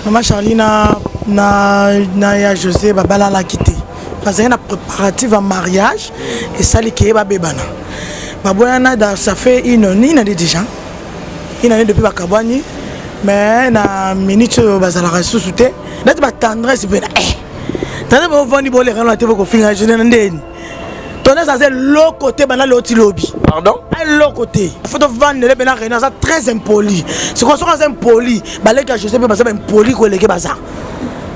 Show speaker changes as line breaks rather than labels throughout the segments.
Mama Charlie na ya José babalalaki te, bazalaki na préparative ya mariage. Esali ke babebana, baboyana. Ça fait une année déjà, une année depuis bakabwani. Mais na minute oyo bazalaka lisusu te. Neti batendresse mpe na tendresse, bovandi, bolekana te, bokofinga jene na ndeni. Tendresse aza eloko te, banda leo ti lobi.
Pardon?
Eloko te. Faut tovandele mpe na réunion. Aza très impoli. Sikoyo soki aza impoli, baleki ya José mpe baza baimpoli koleke. Baza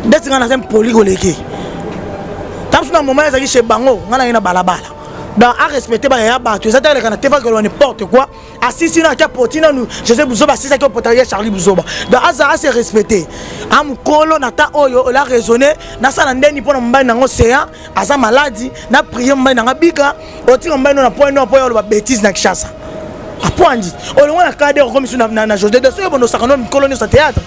ndeti ngai, naza impoli koleke. Tamosu na moment ezalaki chez bango, ngai nangi na balabala. Donc arespecte bayaya bato. Eza te aleka na te, fakoloba n'importe quoi. Asisi na akia poti nanu José Buzoba, asisaki opota ye Charlie Buzoba. Donc aza ase respecte a mokolo na ta oyo ola raisonne. Nasala ndeni mpo na mobali nango seya aza maladi, na prie mobali nanga bika. Otika mobali no na point no, mpo oyo oloba bétise na Kinshasa, apwandi olongo na kade okomi su na José de. Soki bondo osaka no mikolo nyonso ya théâtre,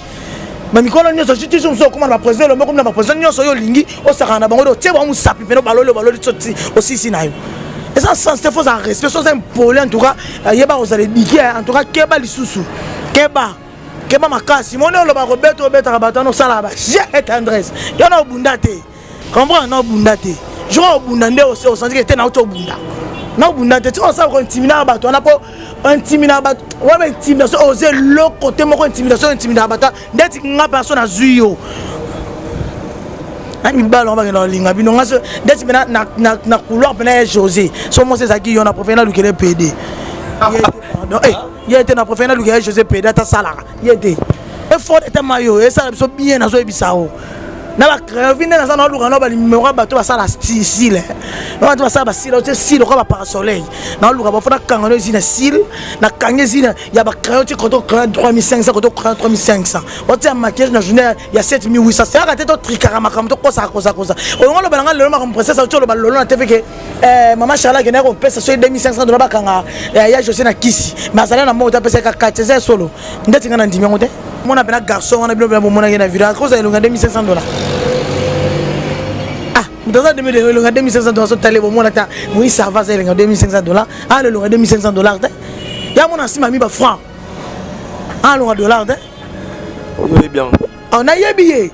bamikolo nyonso toujours mosusu okóma na baprésident, elombe okomi na baprésident nyonso oyo olingi osakana na bango, otie bango mosapi pene, baloli, baloli osisi na yo. Eza sens te. Faut ozala respect. So oza impoli, en tout cas yeba kozala éduqué. En tout cas keba lisusu, keba, keba makasi. Moni oloba kobeta, obetaka bato wana, osalaka baje tendresse yo na obunda te. Comprendre, na obunda te. Jour obunda nde osanti ke te nauti obunda. Na obunda te, tika osala kointimidaka bato wana, mpo intimidaka bato wana, intimidation oza eloko te moko. Intimidation, intimidaka bato ndeti nga perso nazwi yo na mibali yango bakenda kolinga bino. Nga ndeti mpe na couloir mpena ya José, so mwasi ezalaki yo, na préféré nalukele pd. Ye te, na préféré nalukele José pd, ata asalaka ye te. Effort etama yo esala biso bien. Nazoyebisa yo na bacrayon vi nde naza naoluka na banimero ya bato basala cils, na bato basala bacils, otie cils lokola baparasoleil. Naoluka bafo nakanga no ezi na cils, nakangi ezi ya bacrayon ti koto crayon 3500, koto crayon 3500, otia maquillage na journée ya 7800. Seyaka te, totrikaka makambo, tokosaka kosakosa. Olongo oloba nanga lelo makambo princesse oti oloba lelo na TV ke mama Charle akendaki kopesa soki 2500 dola, bakanga ya José na kisi, mais azali na mbongo te, apesaka kati. Eza ya solo. Ndeti ngai na ndimi yango te. Mona mpena garçon wana, bino mpena bomonaki na video, akozala elonga 2500 dollars. Ah, moto aza elonga 2500 dollars, sotale bomona ta moi sava aza elenga 2500 dollars. Ala elonga 2500 dollars te, ya mona nsima mi bafranc alonga dollar te.
Oyebi yango?
Nayebi ye,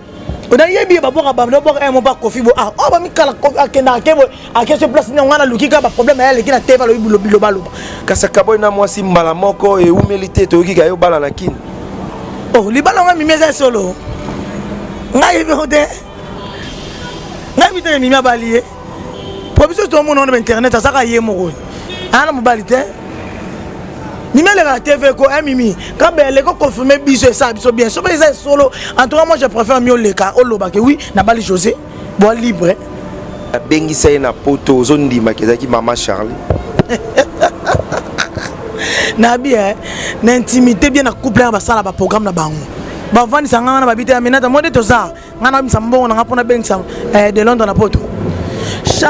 nayebi ye. Babwaka babwaka mo bakofi bo. Ah, oh, bamikala akendaka ke boye, ake so place nini. Nga naluki kaka baproblème aya aleki na TV, alobi bilobaloba.
Kasi akaboyi na mwasi mbala moko, ewumeli te, toyoki ka yo bala na Kini.
Oh, libala ngo mimi eza solo. Ngai yebi yango te, ngai yebi te. Mimi abali ye po biso tomona wana bainternet, azaka ye moko ana mobali te. Mimi alekaka TV ko mimi kabe aleka confirme biso, esala biso bien. Soki eza solo, en tout cas moi je préfère mi oleka olobake: oui, nabali José boa libre.
Abengisa ye na Poto, ozondimaka ezalaki mama Charlie?
Nabi na intimité bien na couple ya basala baprogramme na bango, bavandisa nga wana, babi te. Aminata mo nde toza, nga nabimisa mbongo na nga mpona bengisa de Londres na Poto.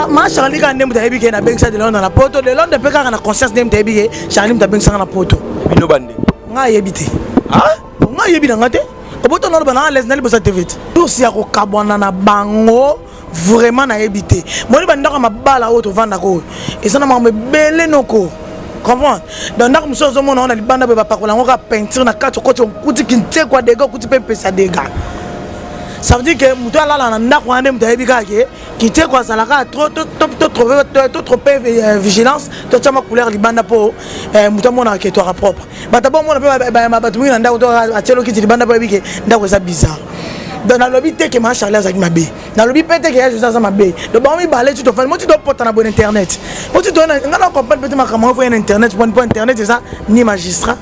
Ma Charlie kaka nde moto ayebi ke nabengisa de Londres na Poto. De Londres mpe kaka na conscience nde moto ayebi ke Charlie moto abengisanga na Poto.
Bino bande.
Nga ayebi te, nga ayebi na nga te. Oboto naloba na alaise na liboso ya TV te. Source ya kokabwana na bango, vraiment nayebi te. Moni bandako ya mabala oyo tovandaka oyo eza na makambo ebele noko comprendre. Donc ndako mosusu ozomona wana libanda boye, bapakola yango kaka peinture, na kati okoti, okuti kintekwa dega, okuti mpe mpesa dega. Ça veut dire que moto alala na ndako wana nde moto ayebi kaka ke kiteko azalaka trop. Totrompe vigilance, totiama couleur libanda mpo moto amonaka ke toaka propre. Bato bomona mpe bato mingi na ndako to atielo kiti libanda mpo ayebi ke ndako eza bizarre. Donc nalobi te ke ma Charlie azalaki mabe, nalobi mpe te ke ya José aza mabe. Donc bango mibale ti tofandi mo ti topota na boye na internet po ti nga na comprendre mpe te makambo yango. Fo ya na internet mpo internet eza ni magistrat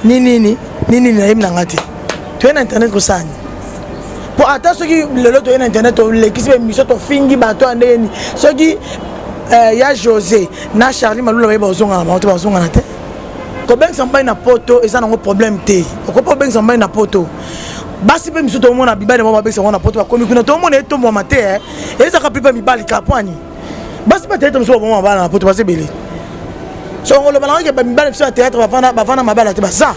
ni nini ni nini, nayebi na nga te. Toye na internet kosala nini? Po ata soki lelo toye na internet, tolekisi baémission, tofingi bato ya ndenge nini, soki ya José na Charlie Malula baye, bazongana bango te, bazongana te. Kobengisa mobali na Poto eza nango problème te. Okoki kobengisa mobali na Poto. Basi mpe misusu tomona mibali bango babengisa bango na Poto, bakomi kuna, tomona etombwama te. Ezaka mpe mibali kapwani, basi mpe théâtre mosusu baboma mabala na Poto, baza ebele. So oloba nango ke mibali biso ya théâtre bavanda mabala te, baza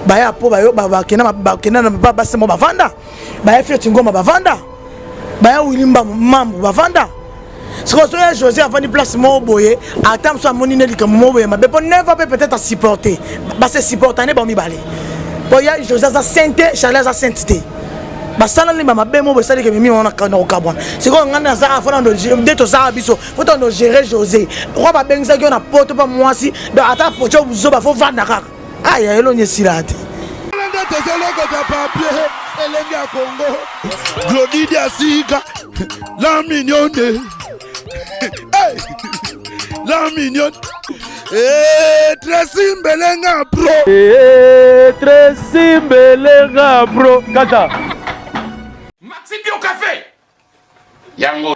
baya po bakenda na basi mo bavanda, baya Fioti Ngoma bavanda, baya Wili Mambo bavanda. Sikoyo soki ya José avandi place moko boye, ata mosu amoni nde likambo moko boye mabe, mpo neva mpe peut-être asupporte, base supportane bango mibale, mpo ya José aza saint te, Charlie aza sainte te. Basalani bamabe mo bosaliki ememi wana na kokabwana. Sikoyo ngai nazaka fo nde tozaka biso fo tondo gérer José roi babengisaki yo na poto mpa mwasi donc ata pocho buzoba fo vanda kaka aya elongi esilaka te.
Nde tozolokota papier elengi ya Congo Glody Diasika la mignonne hey! La mignonne hey, Tracy Mbelenga bro
hey, Tracy Mbelenga bro kaka
Maxi Bio Café yango.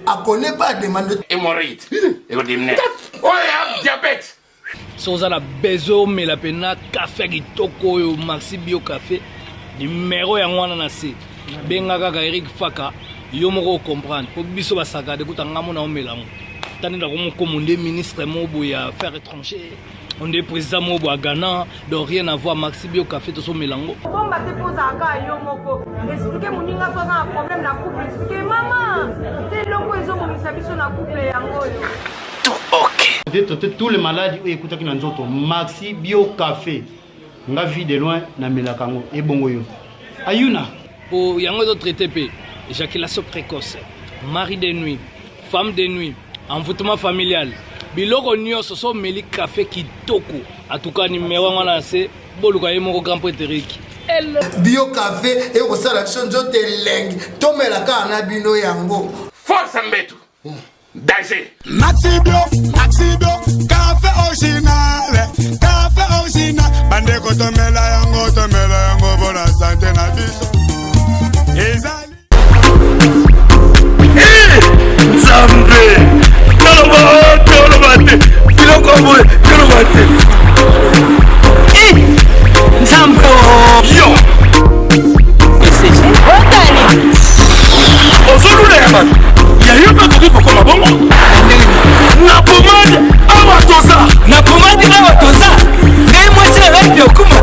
Akone pas demande.
Hémorroïde. Ekodimne. Oyo diabète.
Soki oza na besoin omela mpena kafe ya kitoko oyo Maxi Bio Café, numero yango wana na se, benga kaka Eric Faka, yo moko ocomprendre mpo biso basakade kuta nga mona omela yango tani nako mokomo nde ministre moko boye ya affaires étrangères, onde président moko boye ya Ghana, donc rien à voir. Maxi Bio Café tosomela yango.
Bomba te mpo ozalaka yo moko, explike moninga so aza na problème na couple, explike mama te eloko ezobongisa biso na couple yango oyo.
Te tous les maladies oyo ekutaki na nzoto, Maxi Bio Café nga vie de loin namelaka yango ebongo yo ayuna.
Po yango ezotraite mpe éjaculation précoce, mari de nuit, femme de nuit, envoûtement familial, biloko nyonso. So omeli kafe kitoko, atuka nimero yango wana na se, boluka ye moko grand prêtre Eric.
Bio Café ekosala biso nzoto elengi, tomela kaka na bino yango.
Force mbetu. Danger.
Maxi Bio, Maxi Bio, café original, café original. Bandeko tomela yango, tomela yango bona sante na biso. Ezali.
Nzambe, toloba toloba te biloko boye, toloba te Nzambe yo ozolula ya bato ya yo mpe okoki kokoma bongo na pomade awa toza na pomade awa toza ngai mwasi na ngai mpe okuma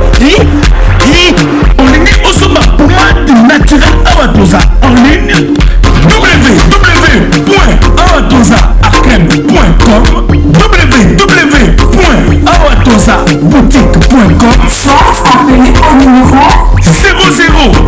olingi osomba pomade naturel awa toza en ligne www.awatozaacreme.com www.awatozaboutique.com
Soit appelez au numéro
00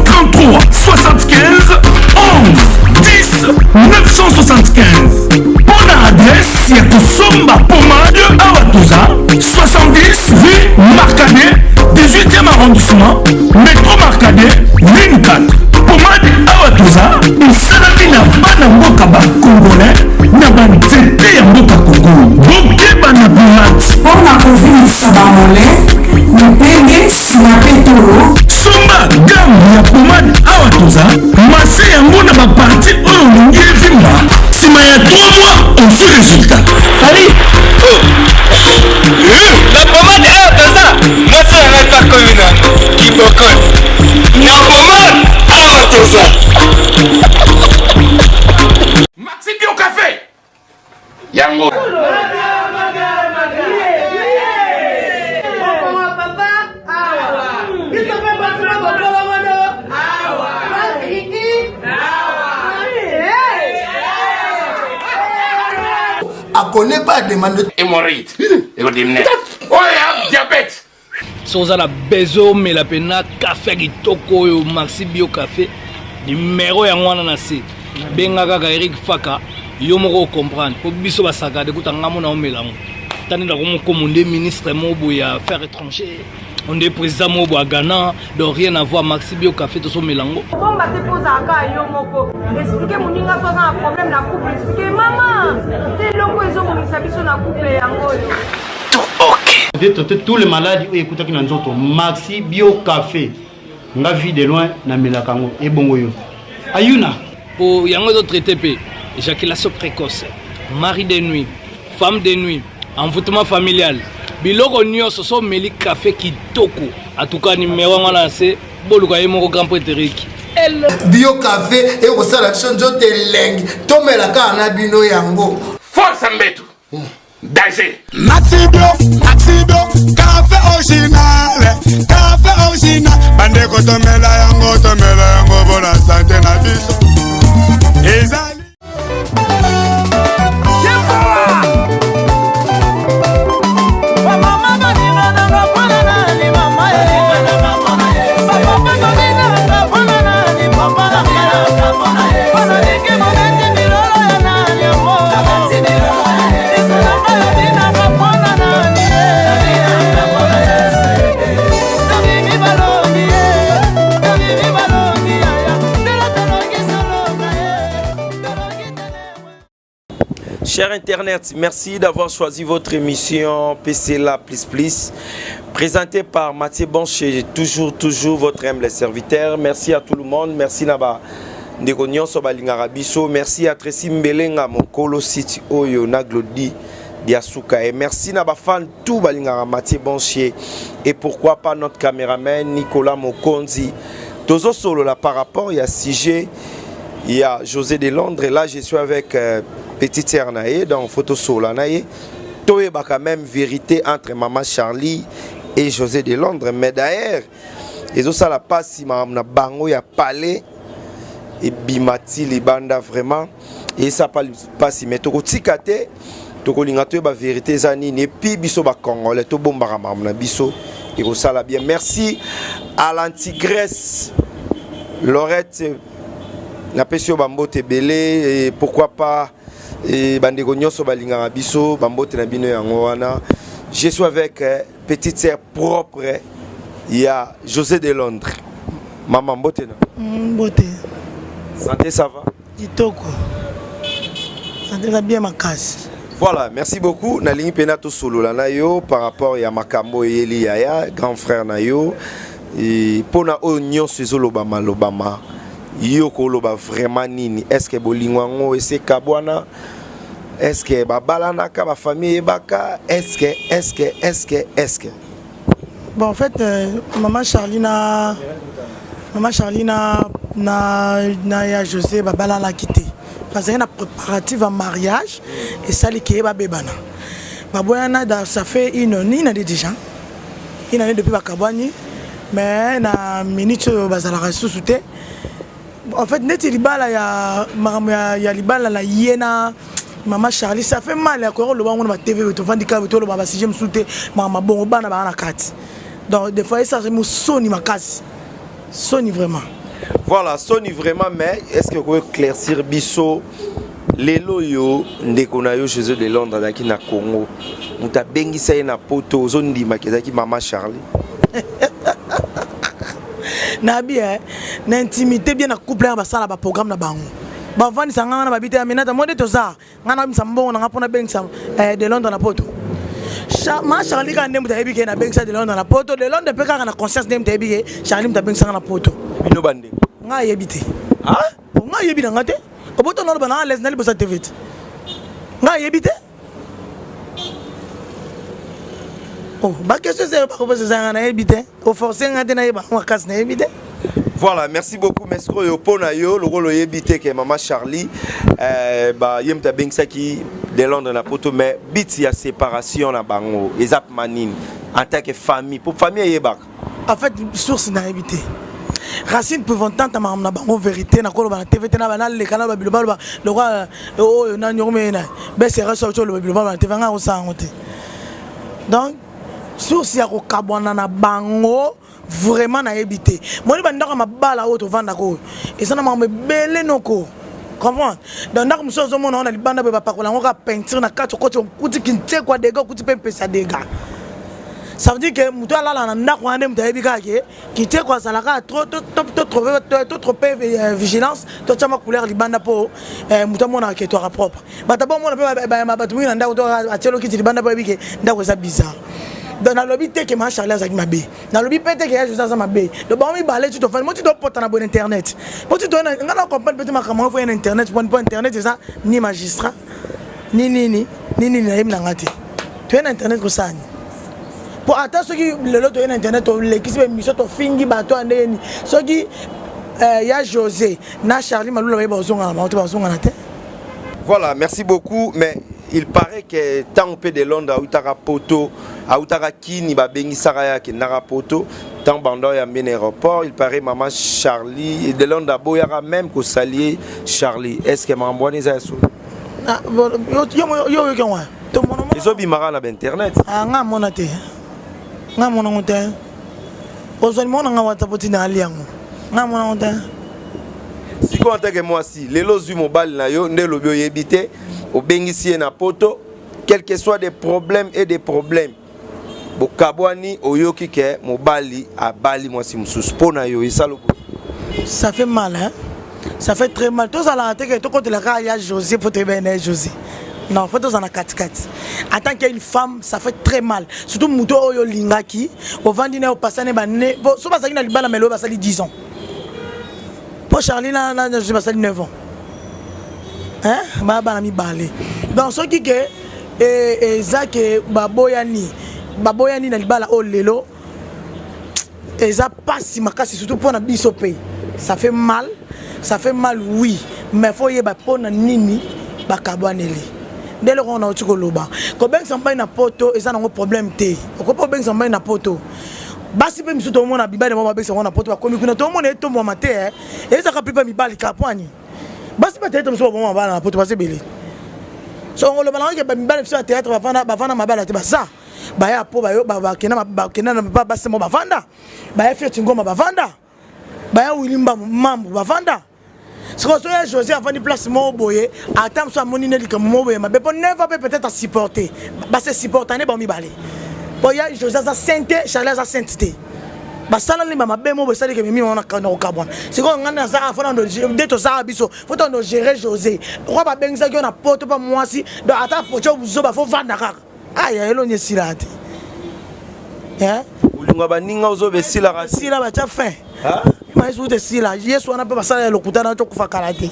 33 75 11 10 975. Mpo na adresse ya kosomba pomade awa toza 70 rue Marcadet, 18e arrondissement, métro Marcadet, ligne 4. Pomade awa toza esalami na bana mboka bacongolais na banzete ya mboka Kongo. Bokeba na pirate.
Mpo na kovimbisa bamole, mipende, nsima mpe tolo.
Somba gamme ya pomade awa toza, mase yango na baparti oyo olingi evimba, nsima ya 3 mois ozwi résultat.
Fali na pomade awa toza, mwasi na ngai pakomi na kibokoni na pomade awa toza.
Maxi Bio Café yango.
Akone pas demande.
Hémorroïde. Ekodimne. Oyo diabète.
Soki oza na besoin omela mpena kafe ya kitoko oyo Maxi Bio Café, numero yango wana na se, benga kaka Eric Faka, yo moko ocomprendre mpo biso basakade kuta nga mona omela yango tani nako mokomo nde ministre moko boye ya affaires étrangères, onde président moko boye ya Ghana, donc rien à voir. Maxi Bio Café tosomela yango.
Bomba te mpo ozalaka yo moko, explike moninga so aza na problème na couple, explike mama te eloko ezobongisa biso na couple yango oyo.
Te tous les maladies oyo ekutaki na nzoto, Maxi Bio Café nga vie de loin namelaka yango ebongo yo ayuna.
Po yango ezotraite mpe éjaculation précoce, mari de nuit, femme de nuit, envoûtement familial, biloko nyonso. So omeli kafe kitoko, atuka nimero yango wana na se, boluka ye moko grand prêtre Eric.
Bio Café ekosala biso nzoto elengi, tomela kaka na bino yango.
Force mbetu. Danger.
Maxi Bio, Maxi Maxi Bio café original, café original. Bandeko tomela yango, tomela yango bona sante na biso. Ezali
Cher Internet, merci d'avoir choisi votre émission PCLA Plus Plus, présentée par Mathieu Boncher, toujours, toujours votre humble serviteur. Merci à tout le monde, merci Naba. ndeko nyonso balingaka biso merci à Tracy Mbelenga mokolo site oyo na Glody Diasuka et merci na ba fan tout balingaka Mathieu Bonchier et pourquoi pas notre caméraman Nicolas Mokonzi tozo solola par rapport ya sujet il y a José de Londres et là je suis avec euh, petite sœur na ye donc photo solola na ye toyebaka même vérité entre maman Charlie et José de Londres mais d'ailleurs ezosala pasi makambo na bango ya palais ebima ti libanda vraiment esa pasi mais tokotika te tokolinga toyeba verité eza nini epuis biso bacongolais tobombaka makambo na biso ekosala bien merci à l'antigrèce lorette napesi yo bambote ebele et pourquoi pas et bandeko nyonso balingaka biso bambote na bino yango wana je suis avec euh, petite sœur propre ya José de Londres mama mbote na
mm, mbote
santé ça va
kitoko santé eza bien makasi
Voilà, merci beaucoup. Nalingi pena to solola na yo par rapport ya makambo eyeli yaya, grand frère na yo. Et pona oyo nyonso ezolobama lobama yo koloba vraiment nini? Est-ce que bolingo yango ese kabwana? Est-ce que babalanaka ba famille eyebaka? Est-ce que est-ce que est-ce que est-ce que
Bon en fait euh, maman Charlie na maman Charlie na na na ya José babalanaki te bazalaki na préparatif ya mariage esali ke babebana baboyana da ça fait une une année déjà une année depuis bakabwani mais na minute oyo bazalaka lisusu te En fait neti libala ya makambo ya, ya libala na ye na mama Charlie ça fait mal ya koya koloba yango na ba TV tovandi kaka toloba ba sujet mosusu te makambo bongo bana baa na kati donc des fois esaka mosoni makasi soni vraiment.
Voilà, soni vraiment mais est-ce que okoki éclaircir biso lelo oyo ndeko na yo José de Londres azalaki na Congo moto abengisa ye na poto ozondimaki ezalaki mama Charlie
nabi eh, na intimité bien na couple ya basala ba programme na bango bavandisa nga wana babi te aminata mo nde toza nga nabimisa mbongo na nga mpo nabengisa eh, de londres na poto ma charlie kaka nde moto ayebi ke nabengisa de londres na poto de londres mpe kaka na conscience nde moto ayebi ke charlie moto abengisa nga na poto
bino bandeko
nga ayebi te nga ayebi na nga te oboto naloba na alaise na liboso ya tv te nga ayebi te Oh, ba question eza bakopesa eza nga nayebi te oforce nga te nayeba yango makasi nayebi te
Voilà, merci beaucoup mais sikoyo mpo na yo lokola oyebi te ke mama Charlie euh, ba ye moto abengisaki de Londres na poto mais bit ya séparation na bango eza pma nini en tant que famille mpo famille eyebaka
En fait source nayebi te racine pouvantante makambo na bango vérité nakoloba na tv te na naleka na bilobaloba lokola euh, oyo nani okomeye na besere so oloba bilobaloba na tv ngai akosala yango te donc source ya kokabwana na bango vraiment nayebi te moni bandako ya mabala oyo tovandaka oyo eza na makambo ebele noko comprendre donc ndako mosusu ozomona wana libanda boye bapakola yango kaka peinture na kati okoti okuti kintekwa dega okuti mpe mpesa dega ça veut dire que moto alala na ndako wana nde moto ayebi kaka ke kiteko azala kaka trop trop euh, vigilance totya ma couleur libanda mpo euh, moto amonaka ke toaka propre bato bomona mpe bato mingi na ndako to atielo kiti libanda mpo ayebi ke ndako eza bizarre donc nalobi te ke ma charlie azalaki mabe nalobi mpe te ke ya jose aza mabe donc bango mibale ti tofandi moti topota na boye na internet mpo ti toyena ngai na comprendre mpe te makambo yango fo ya na internet mpo internet eza ni magistrat ni nini ni nini nayebi na ngai te toye na internet kosala nini mpo ata soki lelo toye na internet tolekisi baémission tofingi bato ya ndenge nini soki eh, ya josé na charlie malula baye bazongana bango te bazongana te
voilà merci beaucoup mais il paraît que ntango mpe de Londres autaka poto, autaka kini, babengisaka ye, akendaka poto. Ntango banda oyambe na aéroport, il paraît mama Charlie de Londres aboyaka même kosalie Charlie. Est ce que makambo wana eza ya solo?
Ah, yo oyoki yango?
Ezobimaka na bainternet.
Ah, nga amona te, nga amona ngo te. Ozwa nimero na nga wata po tinda ali yango, nga amona ngo te.
Sikoyo, antake mwasi, lelo ozwi mobali na yo nde elobi oyebi te, obengisi ye na poto, quel que soit des problèmes et des problèmes, bokabwani, oyoki ke mobali abali mwasi mosusu, mpo na yo esala boye?
Ça fait mal, hein? Ça fait très mal. Tozalaka te ke tokotela kaka ya José mpo toyeba ye na ye José. Non, faut tozala na katikati. En tant qu'une femme, ça fait très mal, surtout moto oyo olingaki, ovandi na ye, opasani bane so bazalaki na libala melo basali 10 ans, mpo Charlie na José basali 9 ans, hein? Baya bana mibale. Donc soki ke eza ke baboyani, baboyani na libala oyo lelo, eza pasi makasi, surtout mpona biso mpe. Ça fait mal, ça fait mal, oui, mais faut yeba mpona nini bakabwaneli. Nde eloko wana nauti koloba, kobengisa mobali na poto eza nango problème te. Okoki mpe obengisa mobali na poto. Basi mpe misusu tomona mibali bango babengisa bango na poto, bakomi kuna, tomona etombwama te. Ezaka mpe mibali kapwani, basi mpe théâtre mosusu baboma mabala na poto, baza ebele. So oloba nango ke bamibali biso ya théâtre bavanda mabala te, baza baya po bakenda na basi mo bavanda, baya Fioti Ngoma bavanda, baya Wili Mambu bavanda. Sikoyo soki ya José avandi place moko boye, ata mosu amoni nde likambo moko boye mabe, mpo neva mpe peut-être asupporte, base supportane bango mibale, mpo ya José aza saint te, Charlie aza sainte te, basalani bamabe moko boye, esaliki ememi wana na kokabwana. Sikoyo ngai naza fona nde tozala biso, faut tondo gérer José roi. Babengisaki yo na poto mpa mwasi, donc ata potio buzoba, faut vanda kaka. Aya eloni esilaka te.
Bolingo ya baninga ozoba esilaka.
Esila, batya fin mayesu te, esila. Yesu wana mpe basala ya lokuta na tokufa kala te.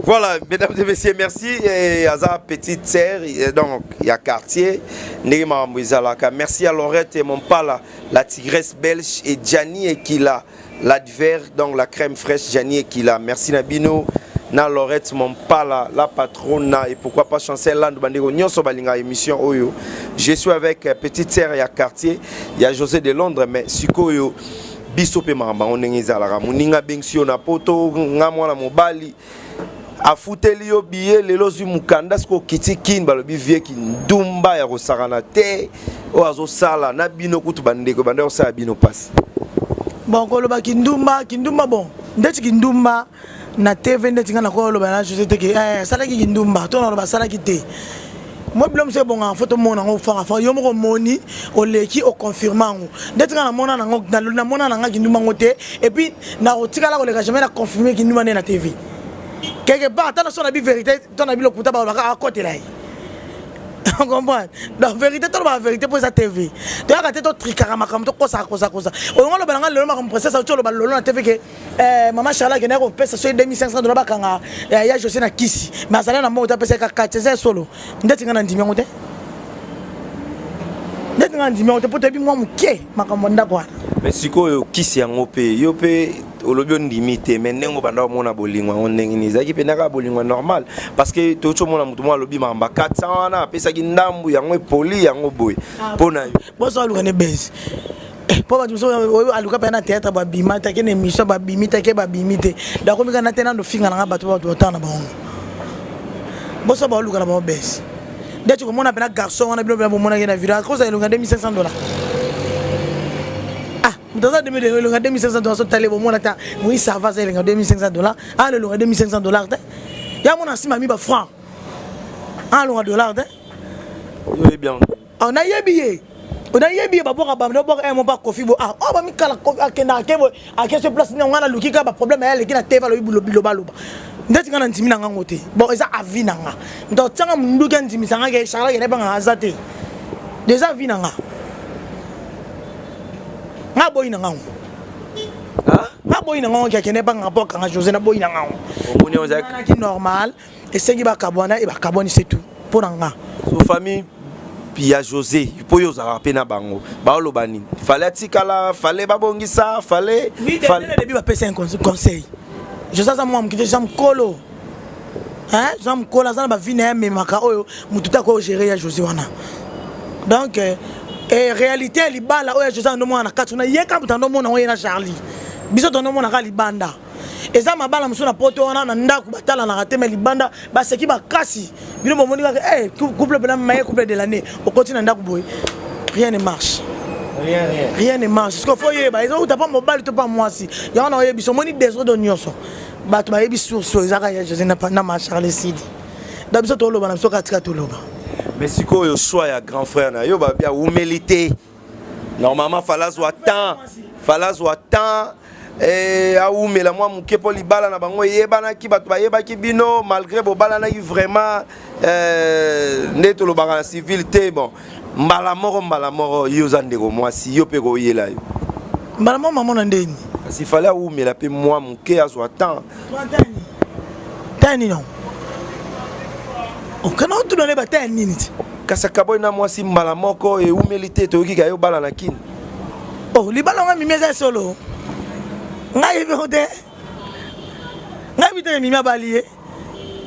Voilà, mesdames et messieurs, merci. Et Aza petite sœur, donc il y a quartier, ndenge makambo ezalaka. Merci à Laurette et mon pala, la tigresse belge, et Gianni Ekila, l'adver, donc la crème fraîche Gianni Ekila. Merci na bino, na Laurette Mompala, la patrona, et pourquoi pas Chancel Land bandeko nyonso balinga émission oyo. Je suis avec petite sœur ya quartier, il y a José de Londres, mais sikoyo biso pe makambo yango ndenge ezalaka, moninga abengisi yo na poto, nga mwana mobali afuteli yo billet, lelo ozwi mokanda, soki okiti kini, balobi vieki ndumba ya kosakana te oyo azosala na bino, kutu bandeko banda kosala bino mpasi.
Bon, koloba kindumba, kindumba, bon, ndeti kindumba na TV, ndeti nga nakoloba na José te ke asalaki kindumba to naloba asalaki te. Mo bilo mosusu ebongaka, faut tomona yango faka fa yo moko omoni, oleki oconfirme yango. Ndeti nga namona nango, namona nanga kindumba yango te, et puis nakotikala koleka jamais na confirme kindumba nde na TV quelque part. Ata na so na bi vérité to na bi lokuta, balobaka akotela ye, comprendre. Donc vérité, tolobaka vérité mpo eza TV. Toyaka te totrikaka makambo, tokosaka kosakosa. Olongo oloba nanga lelo makambo princesse auti oloba lelo na TV ke mama Charle akendaki kopesa soki 2500 dola, bakanga ya José na kisi, mais azali na mbongo te, apesa kaka kati. Eza solo? Ndeti ngai na ndimi yango te, ndeti ngai na ndimi yango te, mpo toyebi mwa moke makambo ya ndako wana.
Mais sikoyo kisi yango mpe yo mpe olobi ondimi te, mais ndenge obanda omona bolingo yango ndenge nini? Ezalaki mpenza kaka bolingo normal? Parce que toyoti omona motu moko alobi makambo ya 400 wana, apesaki ndambu yango, epoli yango boye mpo na yo.
Boso aluka nde base, mpo bato mosusu oyo aluka mpe na théâtre, babima te, ake na émission, babimi te, ake babimi te, dakomi kaka na te nando finga nanga bato, bato batanga na bango. Boso baoluka na bango base, ndeti komona mpena garçon wana, bino mpena bomonaki na video akozala elonga 2500 dollar. Ah, moto aza elonga 2500 dollar, so tale bomona ta moi sava aza elenga 2500 dollar, ala elonga 2500 dollar te, ya mona nsima mi bafranc, alonga dollar te.
Oyebi yango?
Ah, nayebi ye, nayebi ye. Babwaka babwaka mo bakofi bo, ah oh, bamikala akendaka ke boye, ake so place nini, nga naluki kaka baproblème ya aleki na tv, alobi bilobaloba. Ndeti nga na ndimi na ngango te. Bon, eza avis na nga. Moto atianga munduki andimisa nga ke Charle akende banga aza te, eza avis na nga. Nga boyi na ngango, nga boyi na ngango ke akende banga mpo akanga José, na boyi na ngango.
Omoni
ozalaki normal, esengi bakabwana e bakabwani, c'est tout mpo na nga.
So famille ya José, mpo oyo ozalaka mpe na bango, baoloba nini? Fale atikala, fale babongisa, fale
début bapesa un conseil. José aza mwa moke te, eza mokolo. Hein, Jean mokolo aza na ba vie na ye amemaka oyo motu te akoki gérer ya José wana. Donc eh, réalité ya libala oyo ya José ando mona na kati wana ye kaka moto ando mona oye na Charlie. Biso tondo mona kaka libanda. Eza mabala mosusu na poto wana na ndako batalanaka te mais libanda baseki makasi. Bino bomoni kaka eh couple pena maye couple de l'année okoti na ndako boye rien ne marche.
Rien, rien.
Rien ne marche. Parce qu'il faut yeba, ezo uta pa mobali to pa mwasi. Yango na oyebi so moni desordre nyonso. Bato bayebi source oyo ezaka ya José na na ma Charles Sidi. Da biso toloba na biso katika toloba.
Mais sikoyo choix ya grand frère na yo babi awumeli te. Normalement fallait azwa temps. Fallait azwa temps. Eh, awumela mwa moke mpo libala na bango eyebanaki bato bayebaki bino malgré bobalanaki vraiment eh, nde tolobaka na civil te bon mbala moko mbala moko yo oza ndeko mwasi yo mpe koyela yo
mbala moko mama na ndeni
kasi fallait awumela mpe mwa moke azwa temps
tani non okana otuna ne bataya nini ti
kasi akaboli na mwasi mbala moko ewumeli te toyoki ka yo bala na kini
oh libala nga mimi eza solo ngai yebi yango te ngai yebi te mimi abali ye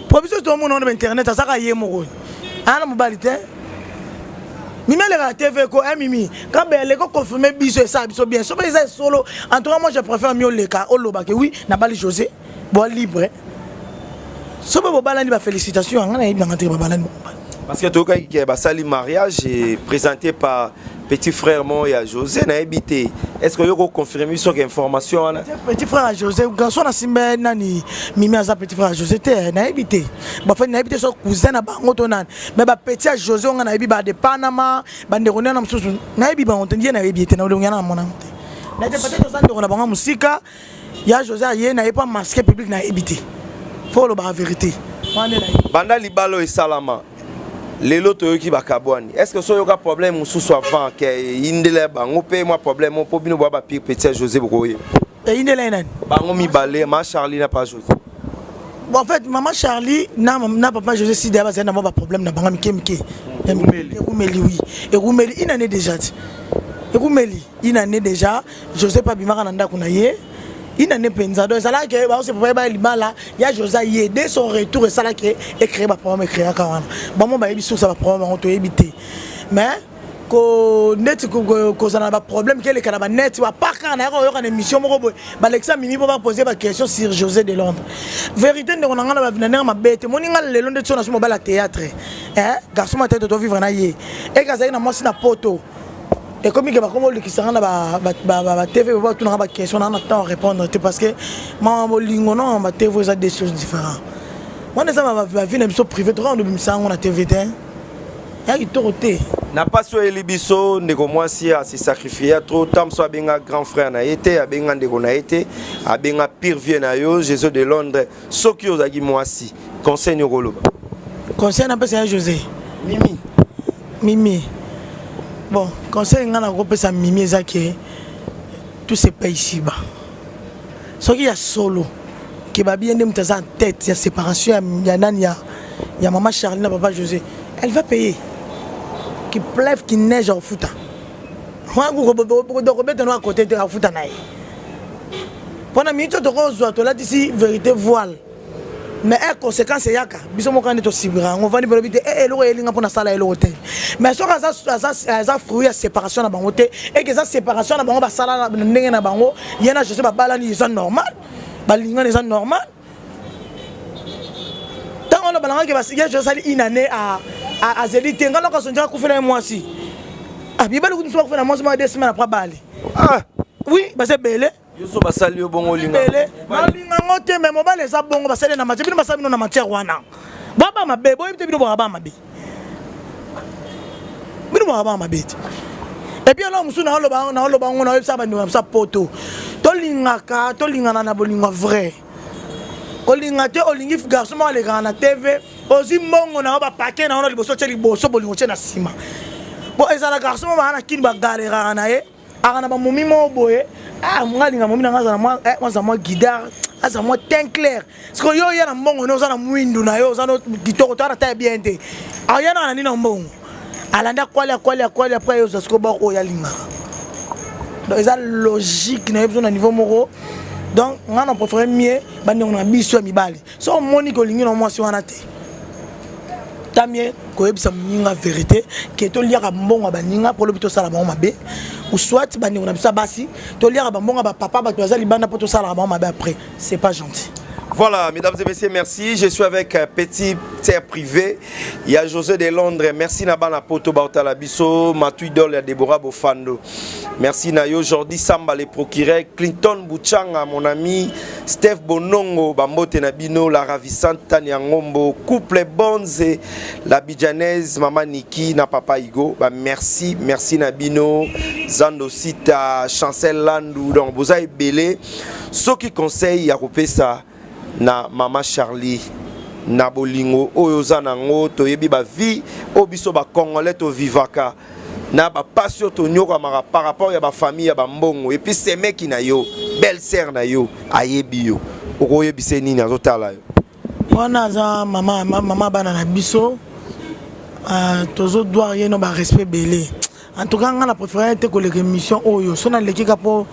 po biso tomona wana ba internet azaka ye moko ana mobali te mimi alekaka tv ko eh mimi kambe aleka confirme biso esala biso bien soki eza solo en tout cas moi je préfère mi oleka oloba ke oui nabali josé boa libre soki bobalani ba félicitation nga nayebi nanga te babalani
parce que toyokaki ke basali mariage et présenté par petit frère moko ya josé nayebi te est ce que oyoki oconfirme biso ke information wana
petit frère ya josé garçon na simba nani mimi aza petit frère ya josé te nayebi te bafani nayebi te so cousin na bango to nani mais bapetit ya josé onga nayebi ba de panama bandeko nde na mosusu nayebi bango te ndiye nayebi ye te na olongi yana na monango te naye te peut-être oza ndeko na bango mosika ya josé aye na ye mpo masque public nayebi te fo olobaka vérité
banda libala oyo esalama lelo toyoki bakabwani est ce que so oyoka problème mosusu avant ke eyindela bango mpe mwa problème mpo bino boya bapire petit ya josé bokoyeba
eyindela ye nani
bango mibale ma charlie na pa josé
bon en fait maman charlie na, na papa josé sida bazali na mwa baproblème na bango mike mike ekumeli oui ekumeli une année déjà ti ekumeli une année déjà josé mpe abimaka na ndako na ye une année mpenza donc ezalaki ke baose papa yeba libala ya josé ye dès son retour esalaki ecrée baproblème ecréaka wana bango bayebi source ya baproblème yango toyebi te mais ko neti kozala na baproblème keleka na baneti bapart kaka nayaka koyoka na émission moko boye balekisa mimi mpo bapose baquestion sur josé de londres vérité ndeko na ngai na ndenge mabe te moni ngai lelo nde tio na so mobala théâtre garçon matete tovivre na ye eke azalaki na mwasi na poto ekomi ke bakoma olekisa nga na batv batunaka baquestion naa na temps répondre te parce que mama bolingo na mama batv eza deux choses différent wana eza bavie na biso privé tokaa ndobimisa yango na tv te ya kitoko te
na mpasi oyeli biso ndeko mwasi ase sacrifia trop ntango mosusu abenga grand frère na ye te abenga ndeko na ye te abenga pire vie na yo jésus de londres soki ozalaki mwasi conseil nini okoloba
conseil napesa ya josé
mimi
mimi bon conseil ngai nakopesa mimi eza ke tout se paye ici bas soki ya solo ke babi ye nde moto aza en tête ya séparation ya, ya nani ya, ya mama charlie na papa josé elle va payer qu'il pleuve qu'il neige akofuta kobeta no akote te akofuta na ye mpo na miniti oyo tokozwa tolatisi vérité voile mais e conséquence eyaka biso moko nde tosibira yango ovandi mpe te e eloko eyelinga mpo nasala eloko te mais soki aza fruit ya séparation na bango te eke eza séparation na bango basala na ndenge na bango ye na josé babalani eza normal balingani eza normal ntango wana balangaki ye josé asali une année azeli te ngai noko sonjaka akufela ye mwasi mibali kutu mosusu bakufela mwasi mwa deux semaines après abali oui baza ebele
yoso basali yo bongo olinga
nalinga yango te me mobali eza bongo basali na matière bino basali bino na matière wana baba mabe boyebi te bino bwaka ba mabe bino bwaka ba mabe te epuis eloko mosusu naoloba yango naoyebisa bandeko na biso ya poto tolingaka tolingana na bolingo vrai kolinga te olingi garçon moko alekaka na tv ozwi mbongo na yo bapake na yo na liboso otye liboso bolingo otye na nsima po ezala garçon moko baa na kini bagaleraka na ye aka na bamomi moko boye ah nga alinga momi na nga azala mwa eh, azala mwa guidare azala mwa teint clair sikoyo yo oya na mbongo ne oza na mwindu na yo oza na kitoko to ana ta ya bien te aya na nini na mbongo alandi akwali akwali akwali après yo ozwa sikoyo bor oyo alingaka donc eza logique na ye biso na niveau moko Donc ngai na préféré mieux bandeko na biso ya mibali. So omoni kolingi na mwasi wana te, tamie koyebisa moninga vérité ke toliaka mbongo ya baninga mpo lobi tosala bango mabe, ou soit bandeko na biso ya basi, toliaka bambongo ya bapapa, bato baza libanda, mpo tosalaka bango mabe après, c'est pas gentil.
Voilà, mesdames et messieurs, merci. Je suis avec un petit terre privé. Il y a José de Londres. Merci Nabana Poto Bautala Biso, Matui Dol, ya Deborah Bofando. Merci Nayo, Jordi Samba, les procureurs, Clinton Bouchanga, mon ami, Steph Bonongo, Bambote Nabino, la ravissante Tania Ngombo, couple Bonze, la Bidjanaise, Maman Niki, na Papa Igo. Bah, merci, merci Nabino, Zando Sita, Chancel Landou, donc Boza Belé. Soki conseil ya kopesa na mama Charlie na bolingo oyo oza nango, toyebi bavie oyo biso bacongolais tovivaka na bapasi oyo tonyokamaka par rapport ya bafamille ya bambongo, et puis semeki na yo, belle sœur na yo ayebi yo, okoyebisa nini? Azotala yo.
Wana aza mama, mama bana na biso. Tozodwar ye no barespect ebele. En tout cas, nga na préféré te koleka émission oyo. So naleki ka mpo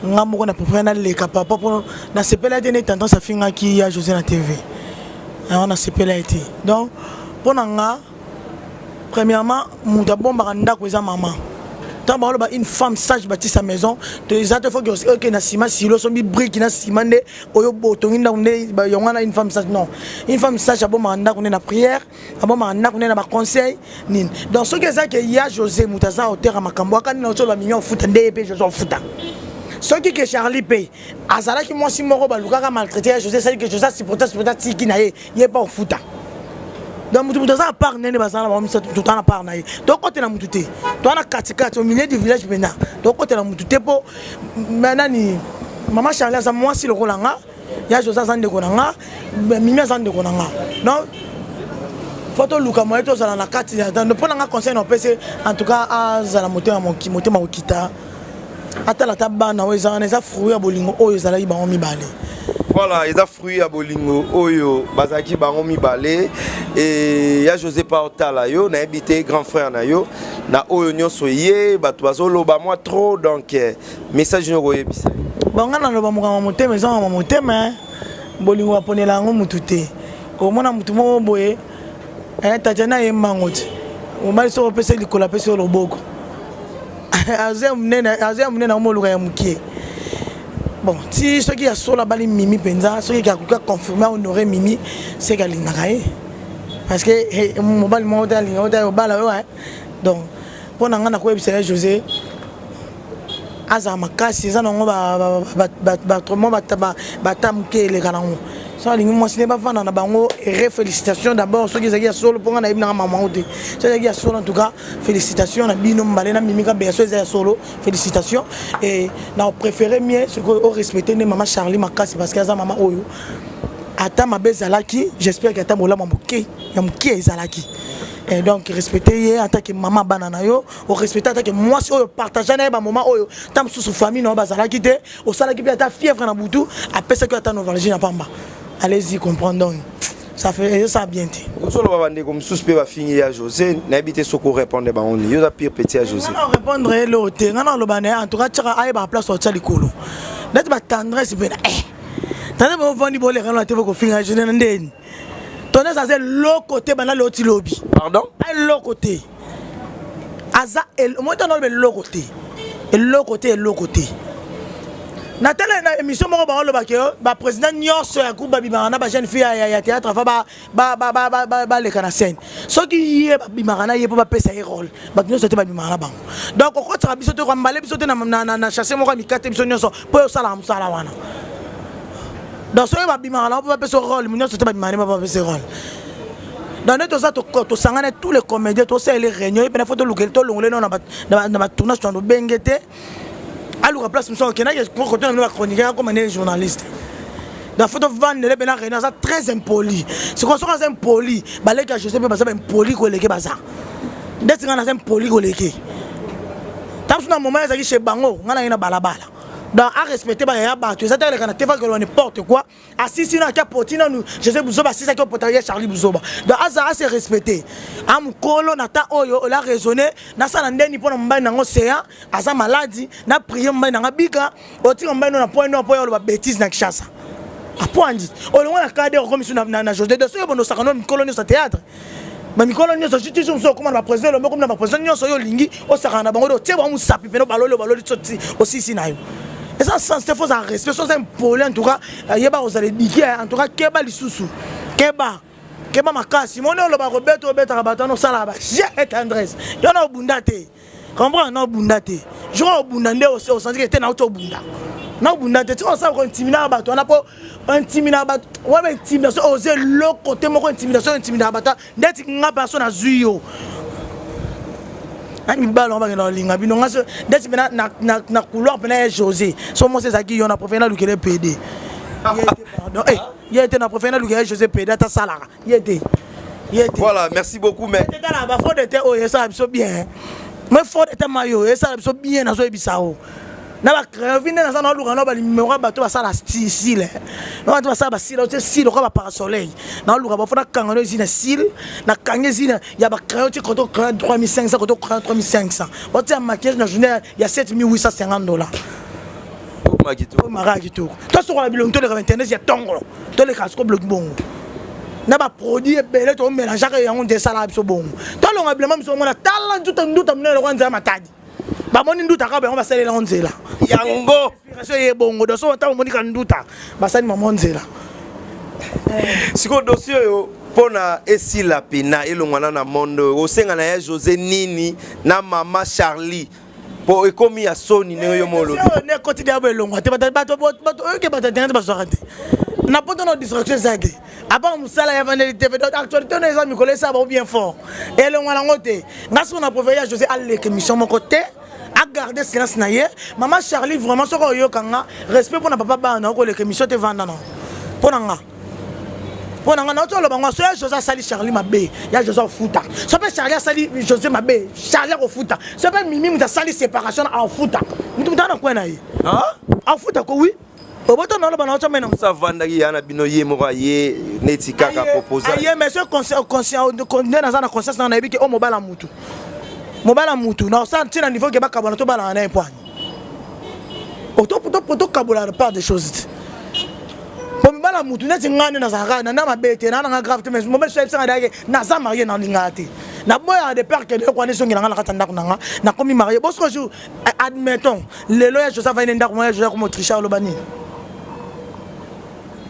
nga moko na préféré naleka papa, mpo nasepela te nde tendance afingaki ya José na TV yango, nasepela ye te. Donc mpo na nga, premièrement, moto abombaka ndako eza mama. Ntango baloba une femme sage bâtit sa maison, to eza te foki oke na nsima silo, osombi brique na nsima nde oyo otongi ndako nde yango wana une femme sage. Non, une femme sage abombaka ndako nde na prière, abombaka ndako nde na baconseil nini. Donc soki eza ke ya José moto aza auteur ya makambo akani na otoloba mimi ofuta nde ye mpe José ofuta. Soki ke Charlie mpe azalaki mwasi moko balukaka maltraité ya José, esali ke José asupporta supporta tiki na ye, ye mpe ofuta. Donc mutu aza na part nene, bazala na bango misato, mutu aza na part na ye. Tokotela mutu te, toza na katikati, au milieu du village mpenza. Tokotela mutu te mpo nani? Mama Charlie aza mwasi lokola nga, ya José aza ndeko na nga, Mimi aza ndeko na nga. Donc faut toluka moye tozala na kati. Mpo na nga, conseil na opesi, en tout cas, azala motema motema kokita, atala ata bana oyo eza wana, eza fruit ya bolingo oyo ezalaki bango mibale.
Voilà, eza fruit ya bolingo oyo bazalaki bango mibale. E ya José pa otala yo, nayebi te, grand frère na yo na oyo nyonso ye bato bazoloba mwa trop. Donc message nyoko koyebisa?
Bon, nga naloba mokambo motema eza mama motema. Bolingo baponela yango mutu te. Omona mutu moko boye, Tatiana ayembango ti mobali soki opesa likolo, apesi yo loboko, aza ya monene, aza ya monene, akomoluka ya mokie. Bon, ti soki ya solo abali Mimi mpenza, soki akoki aconfirme, ahonore Mimi, seke alingaka ye, parce que mobali moko te alingaka te obala yo. Donc mpo na ngai, nakoyebisa ye José azala makasi. Eza nango bato mwa bata moke eleka nango. So alingi mwasi nde bavanda na bango. Ere félicitation d'abord soki ezalaki ya solo, mpo ngai nayebi nanga mama te. So ezalaki ya solo, en tout cas félicitation na bino mbale na Mimi Kabeya. So eza ya solo, félicitation. Et na préféré mieux soki orespecte nde mama Charlie makasi, parce que aza mama oyo ata mabe ezalaki, j'espère que ata bolamu moke ya moke ezalaki. Et donc respecte ye en tant que mama bana na yo, orespecte en tant que mwasi oyo partage na ye bamoma oyo ta mosusu famille na yo bazalaki te, osalaki mpe ata fièvre na butu, apesaki yo ata novalgie na pamba. Allez-y comprendre. Donc ça fait ça bien te.
Ozoloba bandeko mosusu mpe bafingi ya José, nayebi te soki orépondre bango nini. Yo oza pire petit ya José.
Nga na répondre ye loo te. Nga na oloba na ye, en tout cas tiaka ayebaka place otya likolo neti batendresse mpe na tendresse bovandi boleka na te, bokofinga José na ndeni. Tendresse aza eloko te banda leo ti lobi.
Pardon?
Eloko te, aza moi tana oloba eloko te, eloko te, eloko te. Na tala na émission moko baolobaki baprésident nyonso ya groupe babimaka na bajeune fille ya théâtre afa baleka na scène. Soki ye babimaka na ye mpo bapesa ye rôle, bato nyonso te babimaka na bango. Donc okotaka biso te, koambale biso te na chasse moko ya mikate biso nyonso mpo osalaka mosala wana. Donc soki babimaka na mpo bapesa rôle, nyonso te babimaka nde bapesa rôle. Donc nde toza tosangana tous les comédiens, tosaleli réunion ye mpena fo tolukeli, tolongole no na batournage, tona tobenge te, aluka place mosusu akendaki kote na bino bachroniqueur, akoma nde journaliste. Donc fo tovandele mpena réunion. Aza très impoli. Sikoyo soki aza impoli, baleki ya José mpe baza baimpoli koleke. Baza ndeti ngai naza impoli koleke. Ta mosusu na moment ezalaki chez bango, ngai nange na balabala. Donc arespecte bayaya bato, eza te aleka na te fakoloba n'importe quoi. Asisi na akia poti nanu José Buzoba, asisaki opota ye Charlie Buzoba. Donc aza ase respecte a mokolo na ta oyo ola raisonne. Nasala ndeni mpo na mobali nango seya aza maladi, na prie mobali nanga bika otika mobali no na point no mpo ya oloba bétise na Kinshasa apoandi olongwa na kade okomi na, na, na José de soki obondosaka no mikolo nyonso ya théâtre, bamikolo nyonso tiso mosusu okóma na baprésident elombe, okomi na baprésident nyonso oyo olingi osakana na bango, otie bango mosapi pene, baloli baloli osisi na yo, eza sens te. Faut ozala respect, so oza impoli, en tout cas yeba kozala éduqué. En tout cas keba lisusu, keba, keba makasi. Moni oloba kobeta, obetaka bato wana, osalaka bajet tendresse yo na obunda te, comprendre na obunda te. Jour obunda nde osenti te nauti obunda na obunda te. Tika osala kointimidaka bato wana, mpo intimidaka bato wana, intimidation oza eloko te moko. Intimidation, intimidaka bato ndeti nga perso nazwi yo na mibalo ngo bakenda kolinga bino. Nga ndeti mpena na couloir mpena ya José, so mwasi ezalaki yo na préféré nalukele pd. Pardon, ye te, na préféré nalukele José pd, ata asalaka ye te, ye te.
Voilà, merci beaucoup, mais
tala bafond de teint oyo esala biso bien, mais fond de teint mayo esala biso bien. Nazoyebisa o na bacrayon vi nde naza naoluka na banimero ya bato basala cils, na bato basala bacils, otie cils lokola baparasoleil. Naoluka bafo nakanga no ezi na cils, nakangi ezi ya bacrayon, tie koto crayon 3500, koto crayon 3500, otia maquillage na journée ya 7850 $. Maka kitoko, tosokola bilongi, toleka ba internet ya ntongo, toleka siko bilongi bongo na baproduit ebele tomélangeaka yango nde esalaka biso bongo. Tolonga bilamba biso, omona tala nduta, nduta monene lokola nzela Matadi. Bamoni nduta kaka yango, basalela yango nzela.
Yango
inspiration ye bongo. Donc so ntango omonika nduta, basali mamo nzela.
Sikoyo dossier oyo, mpona esila pena, elongwana na monde oyo, osenga na ya José nini na mama Charlie, mpo ekomi ya soni ndenge yo mo olobi?
Ne quotidien bo elongwa te. Bato oyoke, bato internet bazwaka te na poto na distraction eza te, apart mosala ya vandeli TV. Donc actualité ono eza mikolo esala bango bien fort, elongwa nango te. Nga soki na préféré ya José aleka émission moko te, agarde silence na ye. Mama Charlie, vraiment soki oyoka nga, respect mpona papa bana, okoleka émission te, vanda na mpo na nga, mpo na nga nauti oloba ngo. So ya José asali Charlie mabe, ya José afuta. So mpe Charlie asali José mabe, Charlie akofuta. So mpe Mimi moto asali séparation, afuta. Moto moto ana kwe na ye afuta ko wi oboto na oloba na otya mena.
Avandaki ya na bino ye moko, aye neti kaka proposa.
Aye, mais so conscient nde naza na conscience na nayebi ke o mobala mutu, mobala mutu na osala ntina niveau ke bakabwana, tobalaka na ye poani, tokabola part des choses te. Po mibala mutu neti ngai nde nazalaka na nda mabe te, naa nanga grave te, mais mobali so ayebisanga dayake naza marie, nalingaka te, naboyaka de peur ke eloko esongela nga na kati ya ndako na nga. Nakomi marie bosiko jour, admettons lelo ya Joseph aine ndako moko ya Joseph komo tricha, oloba nini?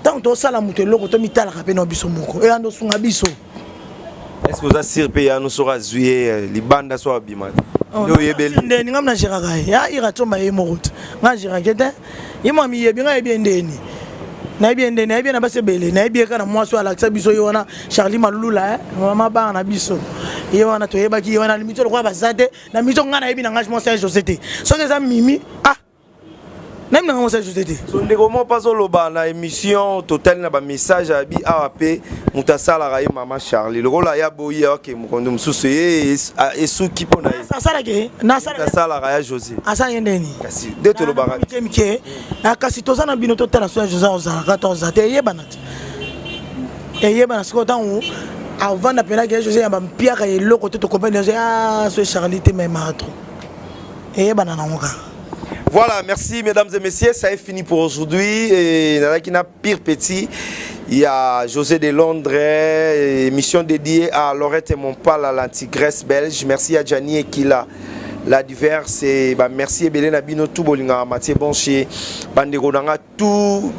Ntango tosala moto eloko, tomitalaka mpe na biso moko, eyanda osunga biso.
Est ce que oza sûr mpe yano soki azwi ye libanda, so abima te nde oyebeli?
Ndeni ngam na géraka ye ya ira tsomba ye moko te, nga gérake te. Ye mwa miyebi, nga yebi ye ndeni, nayebi ye ndeni, nayebi ye na basi ebele, nayebi ye kaka na mwasi oyo alakisa biso ye wana, Charlie Malula, mama bana na biso ye wana, toyebaki ye wana. Limiti lokola baza te na mito, ngai nayebi na ngai mwasi ya José te. Soki eza Mimi, ah, nayebi na ngai mwasi ya José te.
So ndeko moko mpe azoloba na émission, totali na bamessage abi awa mpe moto asalaka ye mama Charlie, lokola ya boyi ake mokondo mosusu ye esuki mpo na ye.
Asalaki?
Asalaka ya José.
Asala ye ndeni?
Kasi nde tolobaka.
Mike mike, kasi toza na bino, totala so ya José ozalaka to oza te, eyebana te, eyebana sikoyo. Ntango avanda mpenaki ya José ya bampiaka eloko te, tocomprendre José, ah, so Charlie te, memaka trop, eyebana nango kaka.
Voilà, merci mesdames et messieurs, ça est fini pour aujourd'hui. Et nazalaki na pire petit, il y a José de Londres, émission dédiée à Laurette Mompala, l'antigrèce belge. Merci à Gianni Ekila, la diverse. Et bah, merci ebele na bino tout bolinga Mathieu Bonchier, bandeko nanga tout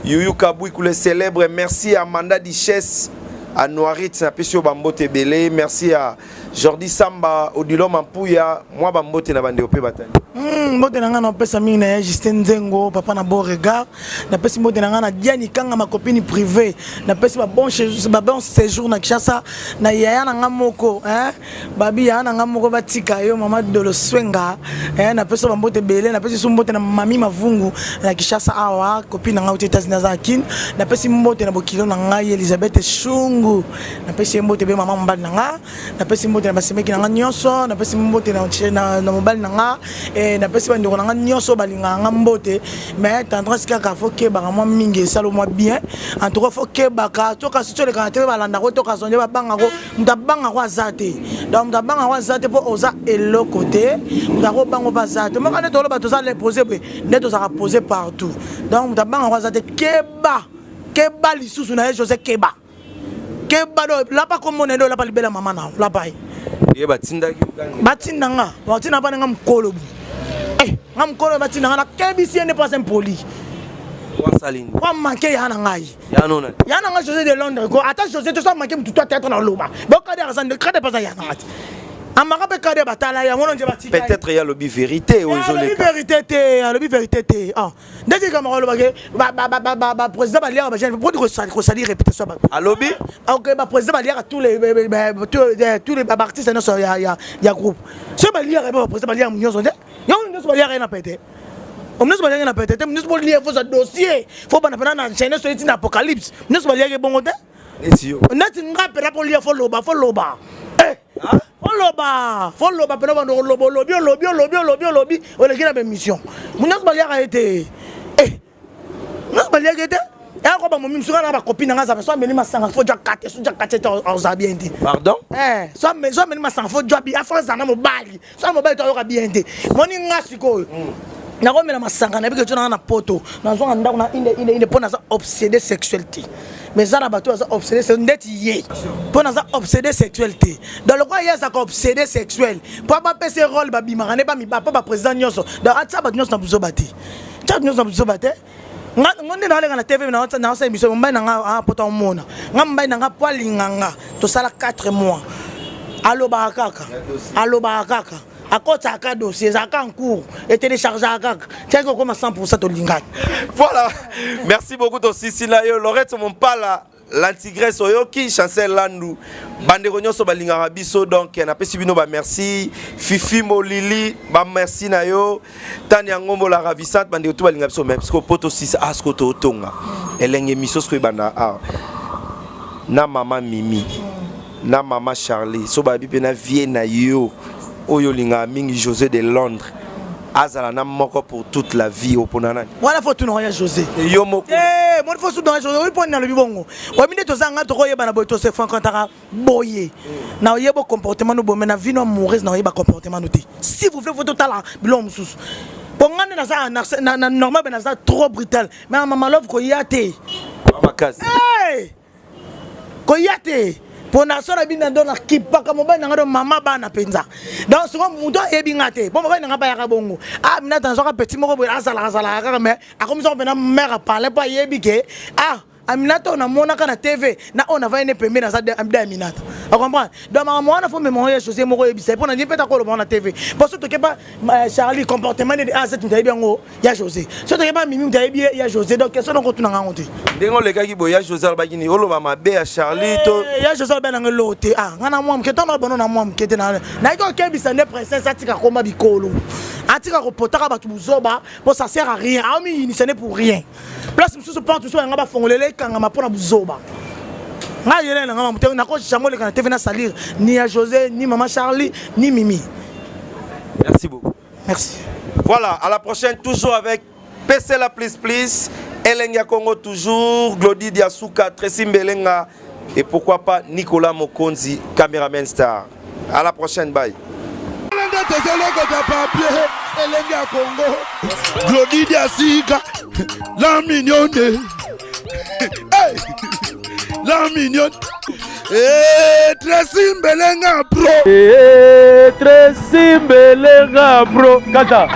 Yuyu Kabui le célèbre. Merci à Amanda Duchesse à Noirit, na pesio bambote ebele. Merci à Jordi Samba, Odilo Mampuya, moi bambote na bandeko pe batani.
Mbote na ngai napesa mingi na ye Justin Nzengo, papa na Beauregard. Napesi mbote na ngai na Diane Kanga, ma copine privée. Napesi babon babon séjour na Kinshasa na yaya na ngai moko, hein? Babi yaya na ngai moko, batika yo mama Dolo Swenga, hein? Napesi bambote ebele. Napesi so mbote na mami Mavungu na Kinshasa awa, copine na ngai uti États-Unis, aza na Kin. Napesi mbote na bokilo na ngai Elisabeth Shungu. Nzungu. Napesi ye mbote be mama mobali na nga. Napesi mbote na basemeki na nga nyonso. Napesi mbote na, na, na mobali na nga. Eh, napesi bandeko na nga nyonso balingaka nga mbote. Mais tendresse kaka faut kebaka mwa mingi esalo mwa bien. En tout cas faut kebaka. Toka si toleka na tele balandako toka sonje babangako. Moto abangako aza te. Donc moto abangako aza te mpo oza eloko te. Moto akobango mpe aza te. Moko nde toloba toza l'impose boye. Nde tozalaka pose partout. Donc moto abangako aza te. Keba! Keba lisusu na ye Jose keba. Keba do lapa kombo na ye do lapa libela mama na lapa ye.
Ye batindaki
batinda nga batinda bana nga mokolo bu eh nga mokolo batinda nga nakebisi ye nde mpo aza impoli po amanke ya na ngai ya na ngai José de Londres ko ata José toso amanke motu to ateatre na loba bo kader aza nde kader mpe aza ya na ngai te amaka mpe kader batala yango nonje batika
peut-être ye alobi vérité oyo
ezoleka alobi vérité te alobi vérité te ah ndeti kama koloba ke baprésident baliaka bajeune podi kosali réputation ya bato
alobi
ok baprésident baliaka tous les tous les baartiste nyonso ya groupe soki baliaka ye baprésident baliaka nyonso te yango nyonso baliaka ye na pete nyonso baliaka ye na pete te nyonso bolia fo za dossier fo bana mpena na chaine soki ntina apocalypse nyonso baliaka ye bongo te
neti yo
neti nga mpena kolia fo loba fo loba eh, fo loba fo loba mpena bando koloba olobi olobi olobi olobi olobi oleki na baémission nyonso baliaka ye te eh, nyonso baliaka ye te yako bamomi mosusu na bakopi na nga azala so ameli masanga fo jwa kate so jwa kate te ozala bien te
pardon
eh, so ameli masanga fo jwa bi afo azala na mobali so mobali to ayoka bien te moni nga sikoyo nakomela masanga nayebi ke nanga na poto nazwanga ndako na inde inde inde mpo naza obsédé sexuel te mais eza na bato baza obsédé ndeti ye mpo naza obsédé sexuel te donc lokola ye azalaka obsédé sexuel mpo bapesa ye role babimaka nde bamiba mpo baprésident nyonso donc atia bato nyonso na buzoba te tia bato nyonso na buzoba te nga nde naolenga na tv naosala émission mobali na nga ah, poto amona nga mobali na nga po alinga nga tosala 4 mois alobaka kaka alobaka kaka akotaka dossier ezalaka en cours etelechargeaka kaka tiaki okoma 100 tolingaki
voilà merci beaucoup tosisi na yo lorette mompala L'antigresse oyoki Chancel Landu bandeko nyonso balingaka biso donc napesi bino ba merci Fifi Molili ba merci na yo Tania Ngombo la ravissante bandeko tout balingaka biso mais parce que poto 6 a ce to tonga elenge miso ce banda awa na mama Mimi na mama Charlie so babi pe na vie na yo oyo olingaka mingi José de Londres azala na moko pour toute la vie opona nani
wana fo tunaka ya josé
yo moko
eh, moni fo tunaka josé oyi mpo nalobi bongo oyebi nde toza nga tokoyebana boye tose fréquentaka boye na oyeba comportement no boye mais na vie no amoureuse na oyeba comportement no te si vous voulez fo totala biloko mosusu mpo nga nde naza na normal be naza trop brutal mais na mama love koya te
makasi
koya te mpo na so na bino ndo nakipaka mobali na nga do mama bana mpenza donc siko moto ayebi nga te mpo mobali na nga bayaka bongo ah minata nazwaka petit moko boye azalaka azalaka kaka mais akomisaka mpena mare aparle mpo ayebi ke ah aminata oyo namonaka na tv na oyo navandi ne pembeni aza da aminata ocomprendre donc makambo wana fo mema oyo josé moko oyebisa ye mpo na ndimi mpe takoloba wana tv mpo so tokepa euh, charlie comportement nde a z moto ayebi yango ya josé so toke ba mimi moto ayebi ya josé donc question noko otuna ngango te
ndenge olekaki boye ya josé alobaki nini oloba mabe ya charlie to
eh, ya josé alobaki nanga eloko te ah nga na mwa moke ntango bono na mwa moke te nayaki okebisa nde princesse atika koma bikolo atika kopotaka bato buzoba mpo ça sert à rien aomiyinisa nde pour rien place mosusu porte mosusu yanga bafongolele ekangama mpo na buzoba ngai yele na ngai mamote nako jamais oleka na tv na salir ni ya josé ni mama charlie ni mimi
merci beaucoup
Merci.
Voilà, à la prochaine, toujours avec PCLA Plus Plus, Elenga Congo toujours, Glody Diasuka, Tracy Mbelenga et pourquoi pas Nicolas Mokonzi, caméraman star. À la prochaine, bye.
Elengi ya Congo, Glody Diasika, la mignonne. Hey! La mignonne. Eh, Tracy Mbelenga bro.
Eh, Tracy Mbelenga bro. Kata.